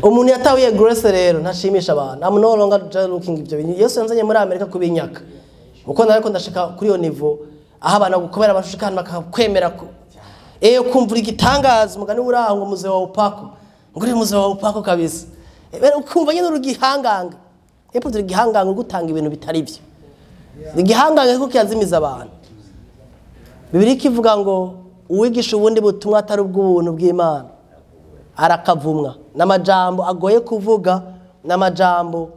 Umuntu yatahuye grace rero ntashimisha abantu. I'm no longer just looking ibyo bintu. Yesu yanzanye muri Amerika kubinyaka, uko nariko ndashika kuri iyo niveau aho abantu gukomera abashushikana bakakwemera ko kumvura igitangaza, umugani uraho ngo muze wa upako, ngo uri muze wa upako kabisa. Ukumva nyine uri igihanganga. Epfo turi igihanganga gutanga ibintu bitari byo. Igihanganga kuko kiyazimiza abantu. Bibiliya ikivuga ngo uwigisha ubundi butumwa atari ubw'ubuntu bw'Imana arakavumwa. N'amajambo agoye kuvuga, n'amajambo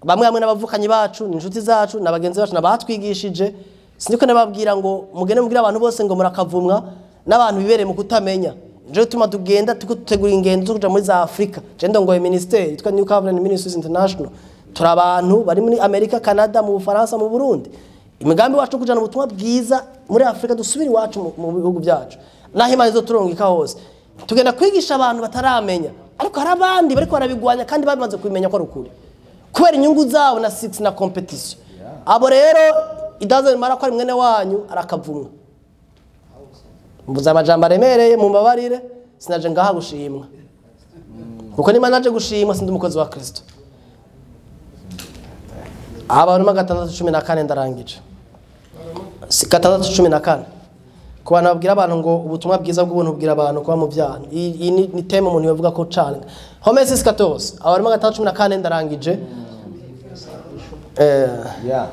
bamwe hamwe n'abavukanyi bacu, n'inshuti zacu, n'abagenzi bacu n'abatwigishije. Siniko nababwira ngo mugende mubwire abantu bose ngo murakavumwa, n'abantu bibereye mu kutamenya. Nje tuma tugenda tugutegura ingendo zo kuja muri za Afrika. Je ndongoye ministeri yitwa New Covenant Ministries International. Turi abantu bari muri Amerika, Canada, mu Bufaransa, mu Burundi. Imigambi wacu kujana ubutumwa bwiza muri Afrika, dusubire iwacu mu bihugu byacu. Naho Imana izoturungika hose. Tugenda kwigisha abantu bataramenya, ariko hari abandi bariko barabigwanya kandi bamaze kubimenya ko ari ukuri, kubera inyungu zabo na six na competition. Abo rero it doesn't matter ko ari mwene wanyu, arakavumwa. Mvuze amajambo aremereye, mumbabarire, sinaje ngaha gushimwa, kuko niba naje gushimwa sindi umukozi wa Kristo. Abaroma 6:14, ndarangije. 6:14. Ku bantu babwira abantu ngo ubutumwa bwiza bw'ubuntu bubwira abantu kuba mu byaha, iyi ni thème umuntu yavuga ko cane. Romains 6:14, Abaroma 6:14, ndarangije.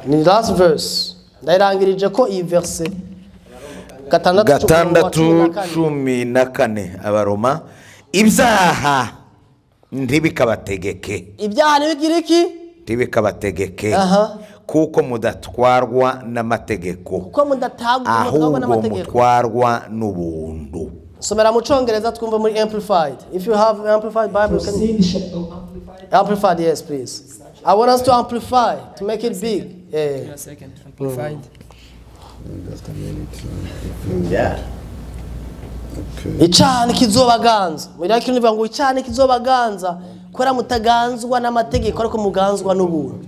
Ni last verse, ndayirangirije ko iyi verse 6. 6:14, Abaroma: ibyaha ntibikabategeke. Ibyaha ntibigira iki? Ntibikabategeke, kuko mudatwarwa n'amategeko, kuko mudatagwa ahubwo n'amategeko, mutwarwa n'ubuntu. Somera mu Congereza twumva muri Amplified. If you have Amplified Bible, you For can sin shall, oh, Amplified. Amplified, yes, please. I want us to amplify, to make it big. Yeah. Give me a second. Amplified. Just a minute. Okay. Icaha ntikizobaganza. Muri kino bivuga ngo icaha ntikizobaganza kubera mutaganzwa n'amategeko, ariko muganzwa n'ubuntu.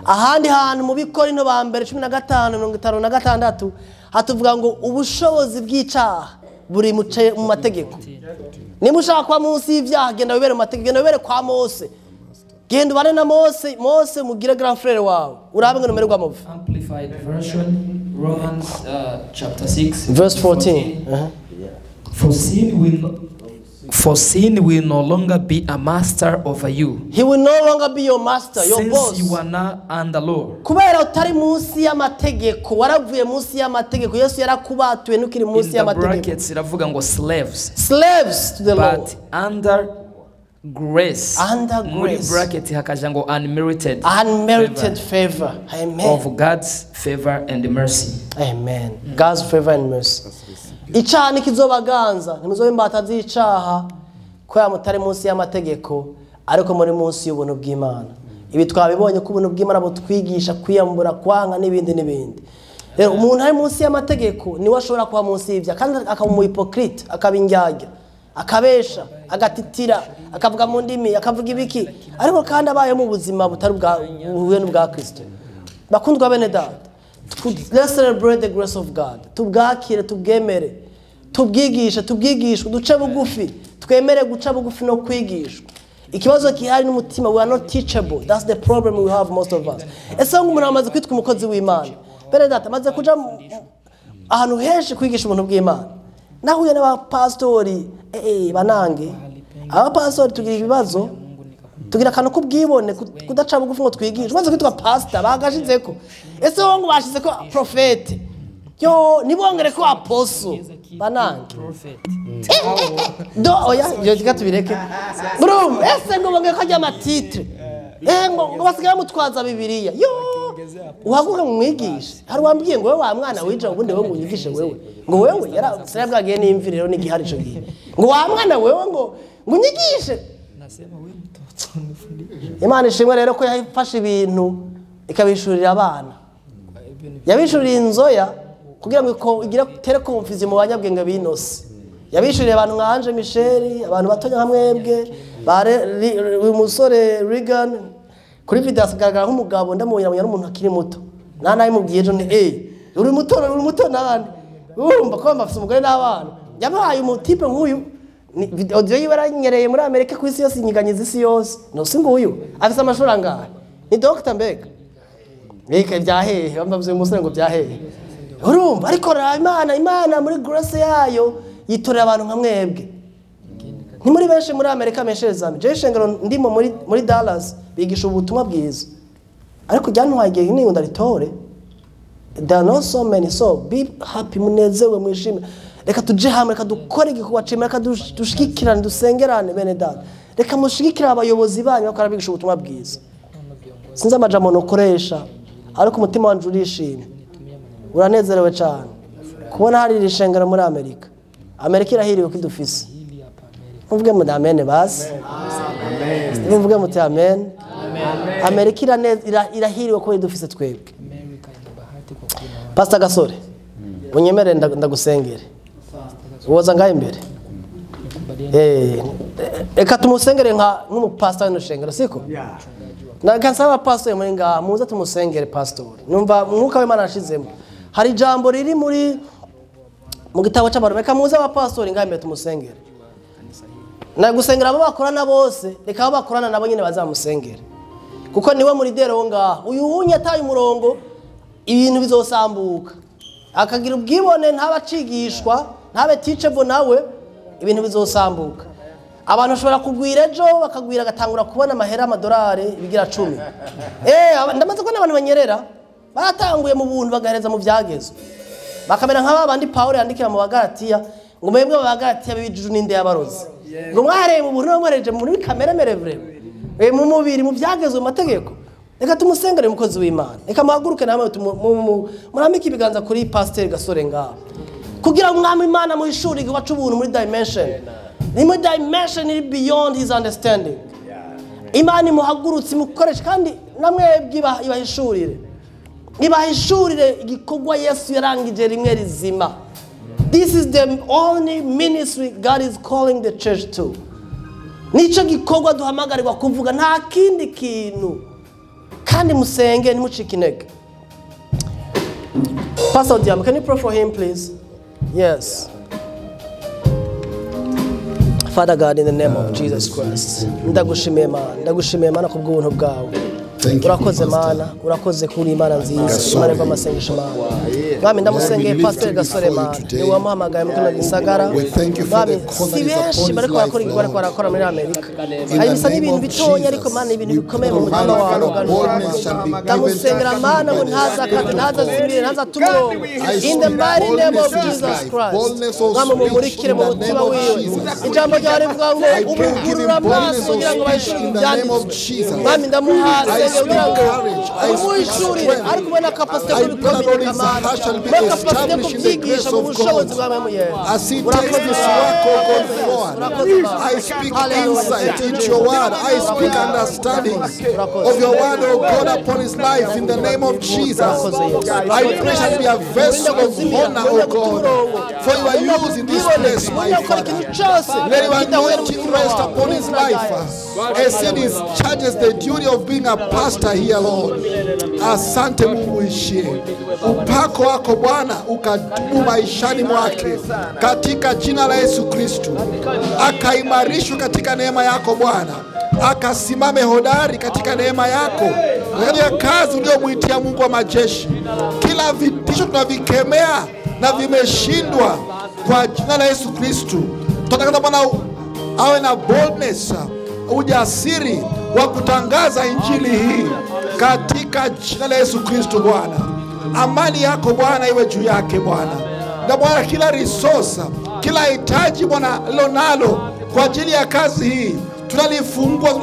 Ahandi hantu mu Bikorinto ba mbere 15:56 hatuvuga ngo ubushobozi bw'icaha buri mu mategeko. Niba ushaka kuba munsi y'ibyaha, genda wibere mu mategeko, genda wibere kwa Mose, genda ubane na Mose, Mose mugire grand frère wawe, urabe ngo numererwa muve. Amplified Version, Romans chapter 6, verse 14. For sin will no longer be a master over you, He will no longer be your master, your since boss, you are not under law, kubera utari munsi y'amategeko, waravuye munsi y'amategeko. Yesu yarakubatuye, ntukiri In munsi the y'amategeko. brackets iravuga ngo slaves, Slaves to the law, but under grace. Under Muri grace. bracket hakaja ngo unmerited, unmerited favor, amen, of God's favor and mercy. Amen. God's favor and mercy. Icaha ntikizobaganza, ntimuzobe imbata z'icaha kubera mutari munsi y'amategeko, ariko muri munsi y'ubuntu bw'Imana. Ibi twabibonye ko ubuntu bw'Imana butwigisha kwiyambura, kwanga n'ibindi n'ibindi. Rero umuntu ari munsi y'amategeko niwe ashobora kuba munsi y'ibyaha kandi akaba umu hypocrite, akaba indyarya, akabesha, agatitira, akavuga mu ndimi, akavuga ibiki, ariko kandi abayeho mu buzima butari ubwa buhuye n'ubwa Kristo. Bakundwa bene data, let's celebrate the grace of God. Tubwakire, tubwemere, tubwigishe, tubwigishwe, duce bugufi, twemere guca bugufi no kwigishwa. Ikibazo gihari n'umutima. We are not teachable. That's the problem we have, most of us. Ese ngo umuntu amaze kwitwa umukozi w'Imana? Bene data, amaze kuja ahantu henshi kwigisha ubuntu bw'Imana, nahuye n'abapasitori. Banange, abapasitori tugira ibibazo, tugira akantu k'ubwibone, kudaca bugufi ngo twigishe. Umaze kwitwa pasita bagashizeko, ese wowe ngo bashize ko prophète, yo ntibongere ko apostle, banange. Prophet. Do oya, ibyo reka tubireke. Brum, ese ngo bongere ko ajya ama titre, ngo basigaye bamutwaza Bibiliya, yo uhaguruke mu mwigishe. Hari uwambwiye ngo: "Wowe wa mwana wija ubundi, wowe ngo unyigishe, wewe ngo wewe yara sinabwagiye n'imvi rero n'igihari ico gihe, ngo wa mwana wewe ngo unyigishe." Nasema wewe mtoto unifundishe. Imana ishimwe rero ko yafashe ibintu ikabishurira abana, yabishuriye inzoya kugira ngo igire tere confusion mu banyabwenge b'inosi. Yabishuriye abantu nka Ange Michel, abantu batonya nka mwebwe, uyu musore Regan kuri video agaragara nk'umugabo, ndamubonye ari umuntu akiri muto. Nta nabimubwiye ejo nti: "Eh, uri muto, uri muto." Nabandi urumva ko bafite umugore n'abana, yabahaye umu type nk'uyu. Audio yiwe yaranyereye muri Amerika ku isi yose, inyiganyiza isi yose. No si nguyu afise amashuri angahe? Ni doctor mbega? Reka byahehe, bambavuze umusore ngo byahehe. Urumva ariko Imana muri grace yayo yitorera abantu nka mwebwe. Ni muri benshi muri Amerika meshereza. Je shengero ndimo muri Dallas bigisha ubutumwa bwiza. Ariko byantwaye igihe ni ndaritore. There are not so many, so be happy, munezewe, mwishime. Reka tuje hamwe, reka dukore igikorwa cimwe, reka dushigikirane, dusengerane bene data. Reka mushigikire abayobozi banyu bakora bigisha ubutumwa bwiza. Sinzi amajambo nokoresha, ariko umutima wanje urishimye. Uranezerewe cyane kubona hari iri shengero muri Amerika. Amerika irahiriwe ko idufise. Muvuge muti amen basi. Amen. Muvuge muti amen. Amerika irahiriwe ko idufise twebwe. Pastor Gasore, unyemere ndagusengere. Woza ngaye imbere. Reka tumusengere nka nk'umupastor w'ino shengero, siko? Nakansaba pastor muri ngaha muze tumusengere pastor. Numva mwuka w'Imana ashizemo. Hari ijambo riri muri mu gitabo cy'abaroma, reka muze abapastori ngaha imbere tumusengere. Nagusengera abo bakorana bose, reka abo bakorana nabo nyine bazamusengere. Kuko niwe muri dero wo ngaha. Uyu wunye ataye umurongo ibintu bizosambuka. Akagira ubwibone ntabacigishwa, ntabe teachable nawe, ibintu bizosambuka. Abantu bashobora kugwira ejo bakagwira agatangura kubona amahera amadolari ibigira 10. Ndamaze kubona abantu banyerera baratanguye mu buntu bagahereza mu byagezo. Bakamera nka babandi Paulo yandikira mu Bagalatiya ngo mwebwe Abagalatiya b'ibiju n'inde y'abarozi. Ngo mwahereye mu buntu mwahereje muri kamere mere vraiment. Mu mubiri mu byagezo mu mategeko. Reka tumusengere umukozi w'Imana. Reka muhaguruke namwe muramike ibiganza kuri Pasteur Gasore ngaha. Kugira umwami Imana muhishuri iwacu ubuntu muri dimension. Ni muri dimension iri beyond his understanding. Imana imuhagurutse imukoreshe kandi namwebwe ibahishurire. Ibahishurire igikorwa Yesu yarangije rimwe rizima. This is the only ministry God is calling the church to. Nico gikorwa duhamagarirwa kuvuga, nta kindi kintu. Kandi musenge ntimucike intege. Pastor Diam, can you pray for him please? Yes. Father God, in the name of Jesus Christ. Ndagushimiye Mana, ndagushimiye Mana kubw'ubuntu bwawe. Urakoze Mana, urakoze kuri Imana nziza, Imana iva amasengesho Mana. Mwami ndamusengeye Pastor Gasore Mana, ni wamuhamagaye mu kino gisagara. Mwami si benshi bariko barakora igikorwa bariko barakora muri Amerika. Hari bisa n'ibintu bitonya ariko Mana ibintu bikomeye mu mutima wawe. Ndamusengera Mana ngo ntazakate, ntazazimire, ntazatumurongo. In the mighty name of Jesus Christ. Mwami mumurikire mu mutima wiwe. Ijambo ryawe rivuga ngo ubugurura amaso kugira ngo bahishurwe ibyanditswe. Mwami ndamuhaze kugira ngo umuhishurire, ariko ubona kapasite yo kubikominika Mana, ubona kapasite yo kubyigisha mu bushobozi bwa Mwami Yesu. Urakoze I speak insight into your word. I speak understanding of your word, O God, upon his life in the name of Jesus. I pray shall be a vessel of honor, O God, for your use in this place, my Father. Let your anointing rest upon his life as he discharges the duty of being a pastor here, Lord. Asante Mungu ishie. Upako wako Bwana ukadumu maishani mwake katika jina la Yesu Kristo. Akaimarishwe katika neema yako Bwana, akasimame hodari katika neema yako katika kazi uliyomuitia Mungu wa majeshi. Kila vitisho tunavikemea na vimeshindwa kwa jina la Yesu Kristo. Tunatangaza Bwana awe na boldness, ujasiri wa kutangaza injili hii katika jina la Yesu Kristo Bwana. Amani yako Bwana iwe juu yake Bwana. Na Bwana kila resource, kila hitaji Bwana lonalo kwa ajili ya kazi hii tunalifungua,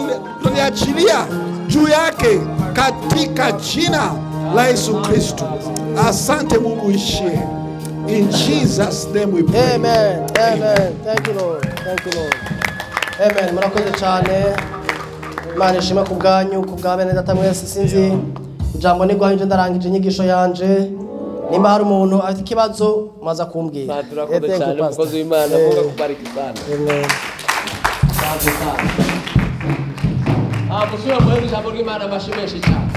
tunaliachilia juu yake katika jina la Yesu Kristo. Asante Mungu ishie. In Jesus name we pray. Amen. Amen. Thank you Lord. Thank you Lord. Amen. Murakoze cyane. Imana ishimwe ku bwanyu, ku bwa bene data mwese. Sinzi ijambo ni rwanje, ndarangije inyigisho yanje. Nimba hari umuntu afite ikibazo maza kumbwira. Turakoze cyane mukozi w'Imana, Mungu akubariki sana. Amen. Musubire muhere ijambo ry'Imana amashyi cyane.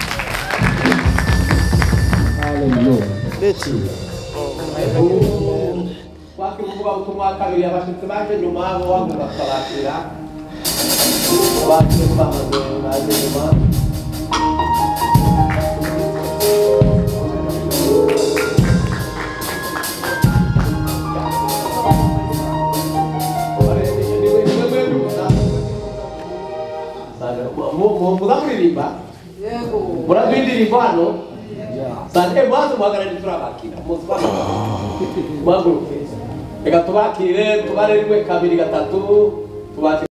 Hallelujah. Betty. Twakira umuvugabutumwa wa kabiri, abashitsi baje nyuma bo bagomba kubakira. Bakire bamaze baje nyuma. Muzamuririmba muraduha indirimbo hano sante mwaze muhagarare turabakira muhaguruke reka tubakire tubare rimwe kabiri gatatu tubakire.